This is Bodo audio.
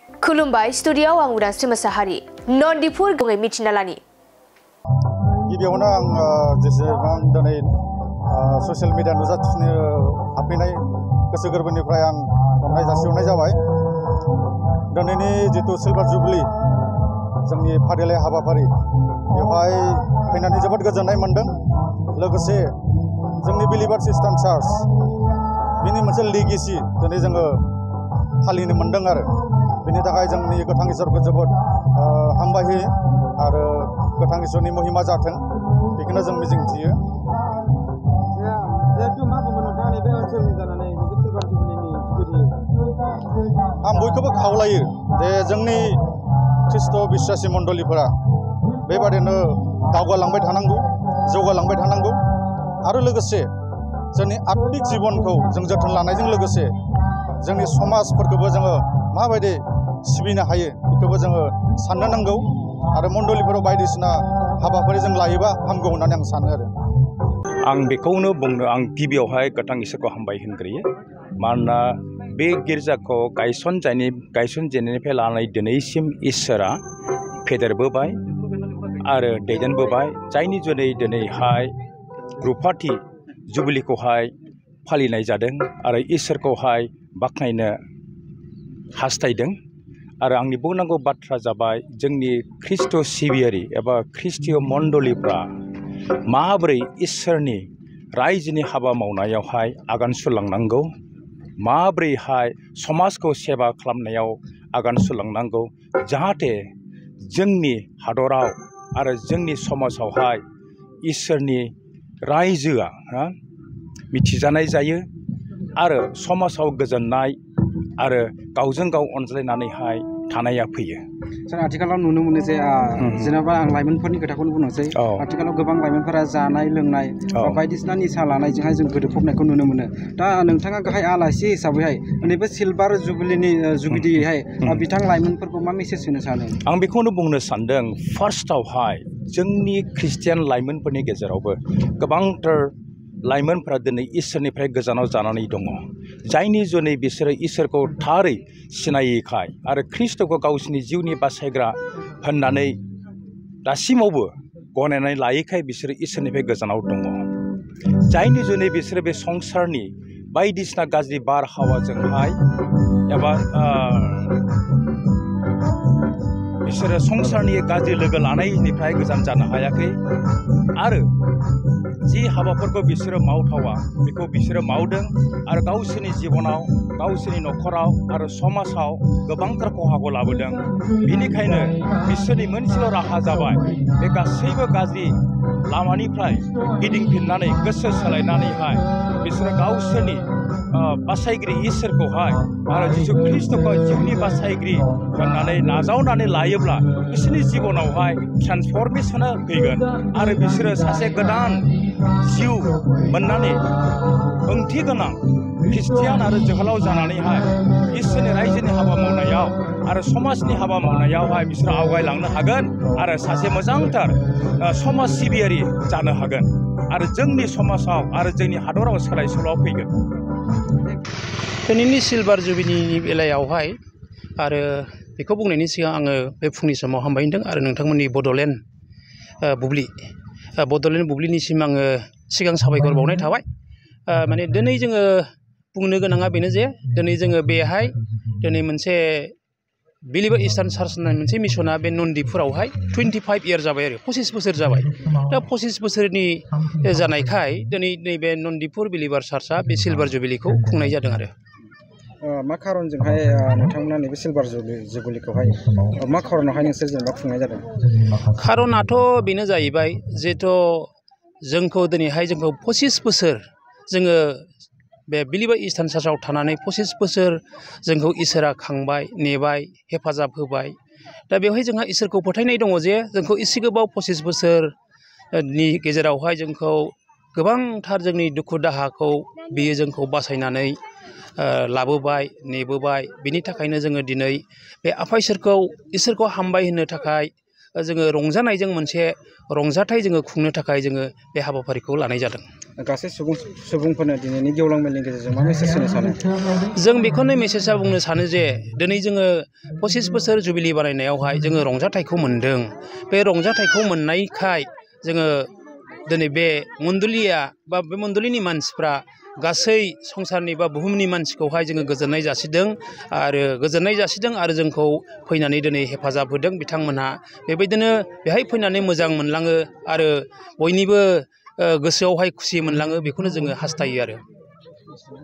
खुलुमबाय स्टुडियोआव आं उदांस्रि मोसाहारि नन्दिपुर गङै मिथिना लानि गिबियावनो आं जेसेबां दिनै ससियेल मिडिया नुजाथिनो हाबफैनाय गोसो गोरबोनिफ्राय आं अननाय जासिहरनाय जाबाय। दिनैनि जितु सिलभार जुबली जोंनि फारिलाइ हाबाफारि बेवहाय फैनानै जोबोद गोजोननाय मोनदों। लोगोसे जोंनि बिलिभार्स ख्रिस्टान चार्च बिनि मोनसे लेगेसि दिनै जोङो फालिनो मोनदों आरो बेनि थाखाय जोंनि गोथां इसोरखौ जोबोद हामबाय होयो आरो गोथां इसोरनि महिमा जाथों बेखौनो जों मिजिंथियो। आं बयखौबो खावलायो जे जोंनि ख्रिस्ट' बिश्वासी मण्डलिफोरा बेबादिनो दावगालांबाय थानांगौ, जौगालांबाय थानांगौ आरो लोगोसे जोंनि आत्मिक जिबनखौ जों जोथोन लानायजों लोगोसे जोंनि समाजफोरखौबो जोङो माबायदि सिबिनो हायो बेखौबो जोङो साननो नांगौ आरो मण्डलिफोराव बायदिसिना हाबाफारि जों लायोबा हामगौ होननानै आं सानो आरो आं बेखौनो बुंनो आं गिबियावहाय गोथां इसोरखौ हामबाय होनग्रोयो। मानोना बे गिर्जाखौ गायसनजेननायनिफ्राय लानानै दिनैसिम इसोरा फेदेरबोबाय आरो दैदेनबोबाय, जायनि जुनै दिनैहाय रुफाथि जुबिलिखौहाय फालिनाय जादों आरो इसोरखौहाय बाख्नायनो हास्थायदों। आरो आंनि बुंनांगौ बाथ्रा जाबाय जोंनि ख्रिस्ट' सिबियारि एबा ख्रिस्टीय मण्डलिफ्रा माबोरै इसोरनि रायजोनि हाबा मावनायावहाय आगान सुरलांनांगौ, माबोरैहाय समाजखौ सेबा खालामनायाव आगान सुरलांनांगौ, जाहाथे जोंनि हादराव आरो जोंनि समाजावहाय इसोरनि रायजोआ मिथिजानाय जायो आरो समाजाव गोजोननाय आरो गावजों गाव अनज्लायनानैहाय थानाया फैयो। सार आथिखालाव नुनो मोनो जे जेनेबा आं लाइमोनफोरनि खोथाखौनो बुंनोसै। आथिखालाव गोबां लाइमोनफोरा जानाय लोंनाय बायदिसिना निसा लानायजोंहाय जों गोदोफबनायखौ नुनो मोनो। दा नोंथाङा गाहाय आलासि हिसाबैहाय नैबे सिलभार जुबलिनि जुगिदियैहाय बिथां लाइमोनफोरखौ मा मेसेज होनो सानो? आं बेखौनो बुंनो सानदों, फार्स्टआवहाय जोंनि ख्रिस्टियान लाइमोनफोरनि गेजेरावबो गोबांथार लाइमोनफोरा दिनै इसोरनिफ्राय गोजानाव जानानै दङ, जायनि जुनै बिसोरो इसोरखौ थारै सिनायैखाय आरो ख्रिस्ट'खौ गावसिनि जिउनि बासायग्रा होननानै दासिमावबो गनायनानै लायैखाय बिसोरो इसोरनिफ्राय गोजानाव दङ, जायनि जुनै बिसोरो बे संसारनि बायदिसिना गाज्रि बारहावाजोंहाय एबा बिसोरो संसारनि गाज्रि लोगो लानायनिफ्राय गोजान जानो हायाखै आरो जि हाबाफोरखौ बिसोरो मावथावा बेखौ बिसोरो मावदों आरो गावसोरनि जिबनाव, गावसोरनि न'खराव आरो समाजाव गोबांथार खहाखौ लाबोदों। बेनिखायनो बिसोरनि मोनसेल' राहा जाबाय बे गासैबो गाज्रि लामानिफ्राय गिदिंफिननानै गोसो सोलायनानैहाय बिसोरो गावसोरनि बासायगिरि इसोरखौहाय आरो जिसु ख्रिस्ट'खौ जिउनि बासायगिरि होननानै नाजावनानै लायोब्ला बिसोरनि जिबनावहाय ट्रान्सफरमेसना फैगोन आरो बिसोरो सासे गोदान जिउ मोननानै ओंथि गोनां ख्रिस्टियान आरो जोहोलाव जानानैहाय इसोरनि रायजोनि हाबा मावनायाव आरो समाजनि हाबा मावनायावहाय बिसोरो आवगायलांनो हागोन आरो सासे मोजांथार समाज सिबियारि जानो हागोन आरो जोंनि समाजाव आरो जोंनि हादराव सोलाय सोल'आ फैगोन। दिनैनि सिलभार जुबिलिनि बेलायावहाय आरो बेखौ बुंनायनि सिगां आङो बे फुंनि समाव हामबाय होनदों आरो नोंथांमोननि बड'लेण्ड बुब्लिनिसिम आङो सिगां साबायखर बावनाय थाबाय। माने दिनै जोङो बुंनो गोनाङा बेनो जे दिनै जोङो बेहाय दिनै मोनसे बिलिभार इस्टार्न चार्च होननाय मोनसे मिसना बे नन्दिपुरावहाय 25 इयार जाबाय आरो 25 बोसोर जाबाय। दा 25 बोसोरनि जानायखाय दिनै नैबे नन्दिपुर बिलिभार चार्चआ बे सिलभार जुबिलिखौ खुंनाय जादों आरो मा खारनजोंहाय नोंथांमोना नैबे सिलभार जुबिलिखौहाय मा खारनावहाय नोंसोर जेनेबा खुंनाय जादों? खारनाथ' बेनो जाहैबाय जिहेथु जोंखौ दिनैहाय 25 बोसोर जोङो बे बिलिभार इस्टार्न चार्चआव थानानै 25 बोसोर जोंखौ इसोरा खांबाय, नेबाय, हेफाजाब होबाय। दा बेवहाय जोंहा इसोरखौ फोथायनाय दङ जे जोंखौ एसे गोबाव 25 बोसोरनि गेजेरावहाय जोंखौ गोबांथार जोंनि दुखु दाहाखौ बियो जोंखौ बासायनानै लाबोबाय, नेबोबाय। बिनि थाखायनो जोङो दिनै बे आफा इसोरखौ हामबाय होनो थाखाय जोङो रंजानायजों मोनसे रंजाथाय जोङो खुंनो थाखाय जोङो बे हाबाफारिखौ लानाय जादों। गासै सुबुंफोरनो दिनैनि गेवलां मेलनि गेजेरजों मा मेसेज होनो सानो? जों बेखौनो मेसेजआ बुंनो सानो जे दिनै जोङो 25 बोसोर जुबिलि बानायनायावहाय जोङो रंजाथाइखौ मोन्दों। बे रंजाथाइखौ मोननायखाय जोङो दिनै बे मण्डलिया बा बे मण्डलिनि मानसिफ्रा गासै संसारनि बा बुहुमनि मानसिखौहाय जोङो गोजोननाय जासिदों आरो जोंखौ फैनानै दिनै हेफाजाब होदों बिथांमोनहा। बेबायदिनो बेहाय फैनानै मोजां मोनलाङो आरो बयनिबो गोसोआवहाय खुसि मोनलाङो बेखौनो जोङो हास्थायो आरो।